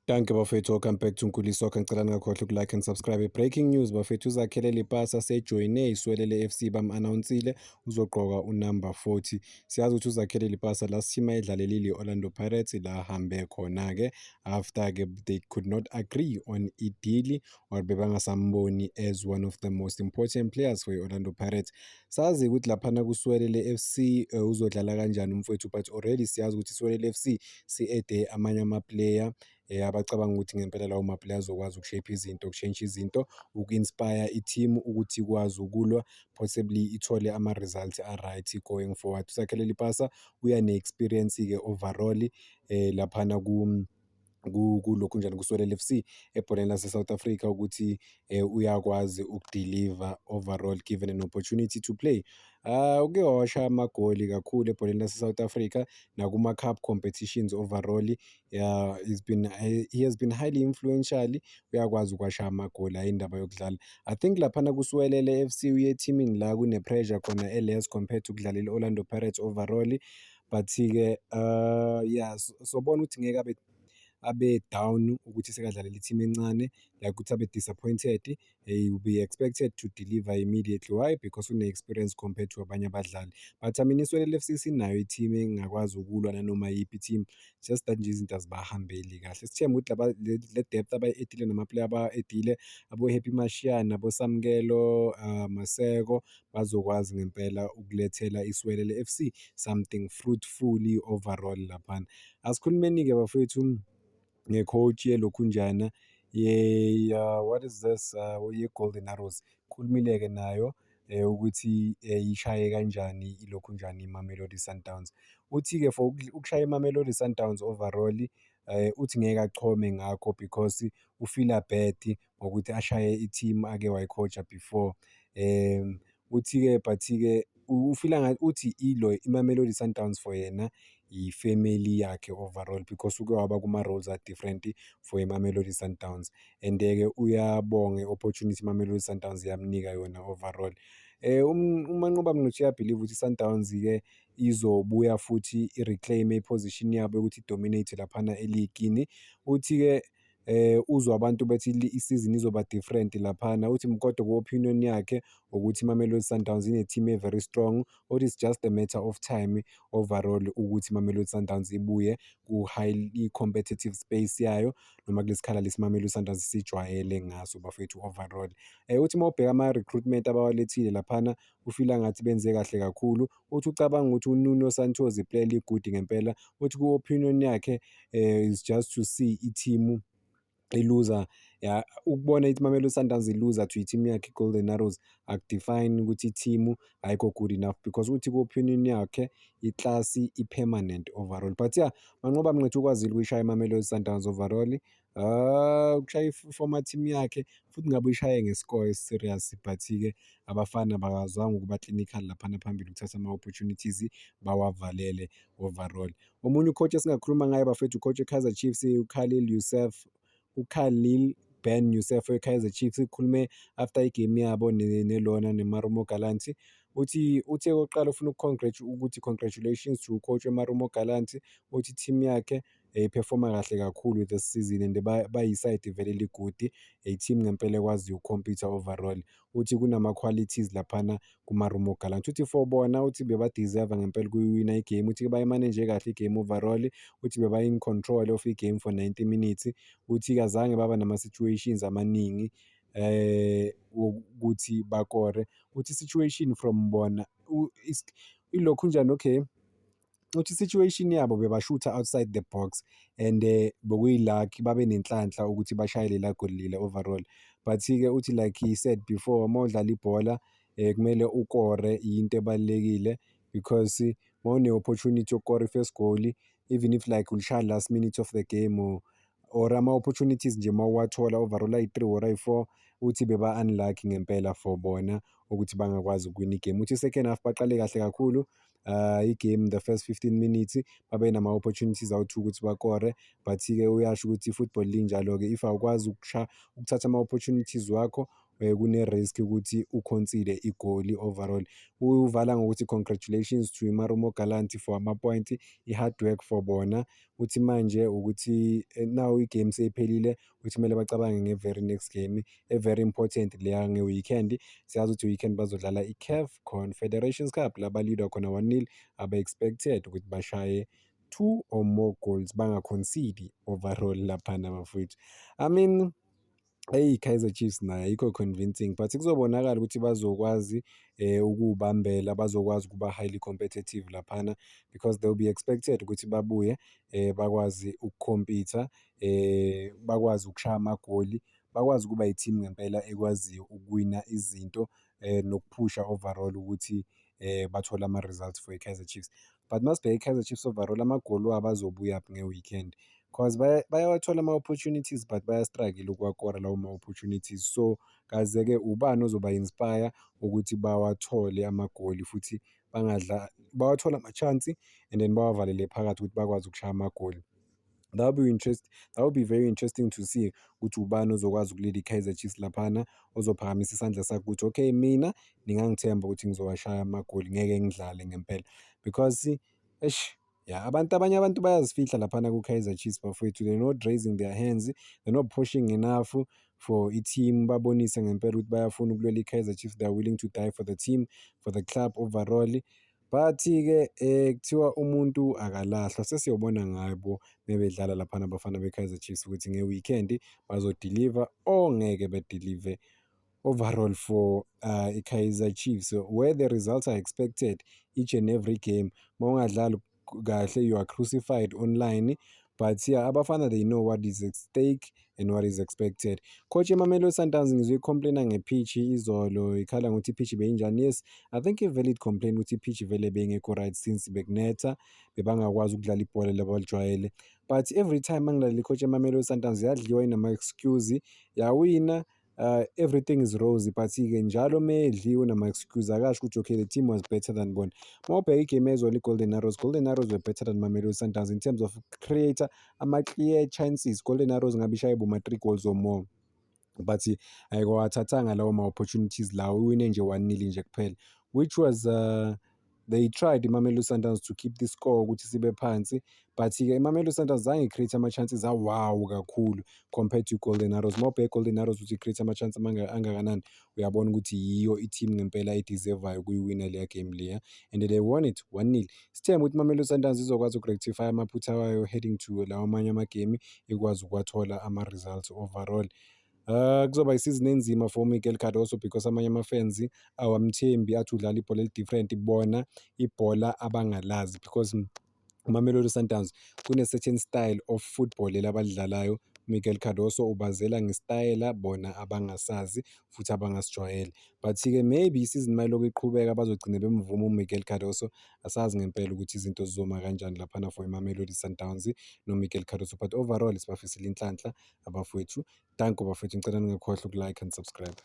Dankie bafethu, welcome back to Nkuli Soccer. Ngicela ningakhohlwa uku-like and subscribe. Breaking news bafethu, uZakhele Lepasa sejoyine iSiwelele FC, bam-announcile uzogqoka unumber 40. Siyazi ukuthi uZakhele Lepasa last team ayidlalelile i-Orlando Pirates, la ahambe khona-ke after-ke they could not agree on i-deal or bebangasamboni as one of the most important players for i-Orlando Pirates. Sazi ukuthi laphana kuSiwelele FC uzodlala kanjani umfowethu, but already siyazi ukuthi iSiwelele FC si-add amanye ama-player abacabanga ukuthi ngempela lawo ma-player azokwazi uku-shape izinto, ukushintsha izinto, uku-inspire i-team ukuthi ikwazi ukulwa, possibly ithole ama-results a-right going forward. UZakhele Lepasa uya ne-experience-ke overall laphana kulokhu njani kuSiwelele FC ebholeni lase-South Africa ukuthi uyakwazi ukudeliver overall given an opportunity to play. Uke wawashaya amagoli kakhulu ebholeni lase-South Africa nakuma-cup competitions overall. Yeah, he has been highly influential, uyakwazi ukuwashaya amagoli, hhayi indaba yokudlala. I think laphana kuSiwelele FC uye ethimini la kune-pressure khona e-less compared to ukudlalela i-Orlando Pirates overall, but-ke yeah, sobona ukuthi ngeke abe down ukuthi sekadlalela i-team encane, like ukuthi abe disappointed. He will be expected to deliver immediately. Why? Because une-experience compared to abanye abadlali. But I mean, iSiwelele FC sinayo i-team engakwazi ukulwa nanoma yiphi i-team, just that nje izinto azibahambeli kahle. Sithembe ukuthi laba le depth abayi-add-ile nama-player abawa-add-ile, abo-Happy Mashiane, abo-Samkelo Maseko, bazokwazi ngempela ukulethela iSiwelele FC something fruitfully overall laphana. Asikhulumeni-ke bafowethu nge-coach yelokhunjana what is this, ye-Golden Arrows. Khulumile-ke nayo ukuthi ishaye kanjani ilokhunjani iMamelodi Sundowns. Uthi-ke for ukushaya iMamelodi Sundowns overall, uthi ngeke achome ngakho because u-feel-a bad ngokuthi ashaye i-team ake wayi-coach-a before. Uthi-ke but-ke u-feel-a uthi ilo iMamelodi Sundowns for yena i-family yakhe overall because uke waba kuma-roles a-different for iMamelodi Sundowns and-ke uyabonga i-opportunity iMamelodi Sundowns yamnika yona overall. UManqoba Mngqithi uya-believe ukuthi i-Sundowns-ke izobuya futhi i-reclaim-e i-position yabo yokuthi i-dominate laphana eligini. Uthi-ke uzwa abantu bethi isizini izoba different laphana, uthi kodwa ku-opinion yakhe ukuthi iMamelodi Sundowns ine-team e-very strong, uthi it's just a matter of time overall ukuthi iMamelodi Sundowns ibuye ku-highly competitive space yayo noma kulesi khala lesi iMamelodi Sundowns sijwayele ngaso bafethu overall. Uthi uma ubheka ama-recruitment abawalethile laphana, u-feel-a ngathi benze kahle kakhulu. Uthi ucabanga ukuthi uNuno Santos i-player eli-good ngempela, uthi ku-opinion yakhe is just to see i-team iluza, ya, ukubona iMamelodi Sundowns iluza to i-team yakhe i-Golden Arrows aku-define ukuthi i-team ayikho good enough because uthi ku-opinion yakhe i-class i-permanent overall. But yeah, Manqoba Mngqithi ukwazile ukuyishaya iMamelodi Sundowns overall, ukushaya i-former team yakhe futhi ngabe uyishaye nge-score esi-serious, but-ke abafana abakazwanga ukuba clinical laphana phambili ukuthatha ama-opportunities bawavalele overall. Omunye u-coach esingakhuluma ngaye bafethu, u-coach we-Kaizer Chiefs, uKhalil Youssef, uKhalil Ben Youssef we-Kaizer Chiefs, ukhulume after i-game yabo nelona ne-Marumo Gallants. Uthi uthe okokuqala ufuna ukuthi congratulations to u-coach we-Marumo Gallants, uthi i-team yakhe i-perform-a kahle kakhulu this season and bayi-side vele eli-good, i-team ngempela ekwaziyo uku-compete overall. Uthi kunama-qualities laphana ku-Marumo Gallants. Uthi for bona uthi beba-deserve-a ngempela ukuyiwina i-game, uthi bayi-manage kahle i-game overall, uthi beba-in control of i-game for 90 minutes. Uthi-ke azange baba nama-situations amaningi wokuthi bakore. Uthi i-situation from bona ilokhunjani, okay, uthi i-situation yabo bebashutha outside the box and bekuyi-lucky, babe nenhlanhla ukuthi bashaye lela goli lela overall. But-ke uthi like he said before, uma udlala ibhola kumele ukore, yinto ebalulekile because mawune-opportunity yokukora i-first goal, even if like ulishaya last minute of the game or ama-opportunities nje mawuwathola overall ayi-three or ayi-four, uthi beba-unlucky ngempela for bona ukuthi bangakwazi ukuwina i-game. Uthi i-second half baqale kahle kakhulu i-game, the first 15 minutes babe nama-opportunities awu-two ukuthi bakore, but-ke uyasho ukuthi i-football linjalo-ke, if awukwazi ukuthatha ama-opportunities wakho Kune-risk ukuthi u-concede igoli overall. Uvala ngokuthi congratulations to iMarumo Gallants for ama-point, i-hard work for bona. Uthi manje ukuthi now i-game seyiphelile, uthi kumele bacabange nge-very next game e-very important leya nge-weekend. Siyazi ukuthi weekend bazodlala i-CAF Confederations Cup la ba-lead-wa khona 1-0, abe-expected ukuthi bashaye two or more goals, banga-concede overall laphana bafowethu. I mean, eyi, Kaizer Chiefs nayo ayikho convincing, but kuzobonakala ukuthi bazokwazi ukuwubambela, bazokwazi ukuba highly competitive laphana because they will be expected ukuthi babuye bakwazi uku-compete, bakwazi ukushaya amagoli, bakwazi ukuba i-team ngempela ekwaziyo ukuwina izinto nokuphusha overall ukuthi bathole ama-results for i-Kaizer Chiefs. But masibheka i-Kaizer Chiefs overall, amagoli wabo azobuyaphi nge-weekend? 'Cause bayawathola ama-opportunities but baya-struggle ukuwakora lawo ma-opportunities. So kaze-ke ubani ozoba-inspire ukuthi bawathole amagoli futhi bawathole ama-chance and then bawavalele phakathi ukuthi bakwazi ukushaya amagoli? That would be very interesting to see ukuthi ubani ozokwazi uku-lead-a i-Kaizer Chiefs laphana, ozophakamisa isandla sakhe ukuthi okay, mina ningangithemba ukuthi ngizowashaya amagoli, ngeke ngidlale ngempela because eish, ya, abantu, abanye abantu bayazifihla laphana ku-Kaizer Chiefs bafowethu. They're not raising their hands, they're not pushing enough for i-team, babonise ngempela ukuthi bayafuna ukulwela i-Kaizer Chiefs, they are willing to die for the team, for the club overall. But-ke kuthiwa umuntu akalahlwa, sesiyobona ngabo mebedlala laphana abafana be-Kaizer Chiefs ukuthi nge-weekend bazo-deliver or ngeke be-deliver overall for i-Kaizer Chiefs, where the results are expected each and every game. Mawungadlali kahle, you are crucified online. But yeah, abafana, they know what is at stake and what is expected. Coach eMamelodi Sundowns ngizwe i-complain-a nge-pitch izolo, ikhala ngokuthi i-pitch beyinjani. Yes, I think i-valid complaint ukuthi i-pitch vele beyingekho right since bekunetha, bebangakwazi ukudlala ibhola laba abalijwayele. But every time mangilalela i-coach eMamelodi Sundowns, yadliwa inama-excuse, yawina, everything is rosy, but-ke njalo meyedliwe unama-excuse, akasho ukuthi okay, the team was better than bona. Mawubheka i-game yayizolo, i-Golden Arrows, Golden Arrows were better than Mamelodi Sundowns in terms of create ama-clear chances. Golden Arrows ngabe ishaye boma-three goals or more, but ayikwathathanga lawo ma-opportunities lawo, iwine nje 1-0 nje kuphela, which was they tried iMamelodi Sundowns to keep the score ukuthi sibe phansi, but-ke iMamelodi Sundowns zange i-create ama-chances a-wow kakhulu compared to Golden Arrows. Mawubheka i-Golden Arrows ukuthi i-create ama-chance angakanani, uyabona ukuthi yiyo i-team ngempela e-deserve-ayo ukuyiwina leya game leya, and they won it 1-0. Sithembe ukuthi iMamelodi Sundowns izokwazi uku-rectify amaphutha wayo heading to lawa amanye amagame, ikwazi ukuwathola ama-results overall. Kuzoba isizini enzima for uMiguel Cardoso because amanye ama-fans awamthembi, athi udlala ibhola eli-different, bona ibhola abangalazi, because uMamelodi Sundowns kune-certain style of football leli abalidlalayo. Miguel Cardoso ubazela ngesitayela bona abangasazi futhi abangasijwayele. But-ke maybe isizini mayilokhu iqhubeka bazogcina bemvuma uMiguel Cardoso. Asazi ngempela ukuthi izinto zizoma kanjani laphana for iMamelodi Sundowns noMiguel Cardoso. But overall sibafisela inhlanhla abafowethu. Danko bafowethu, ngicela ningakhohlwa uku-like and subscribe.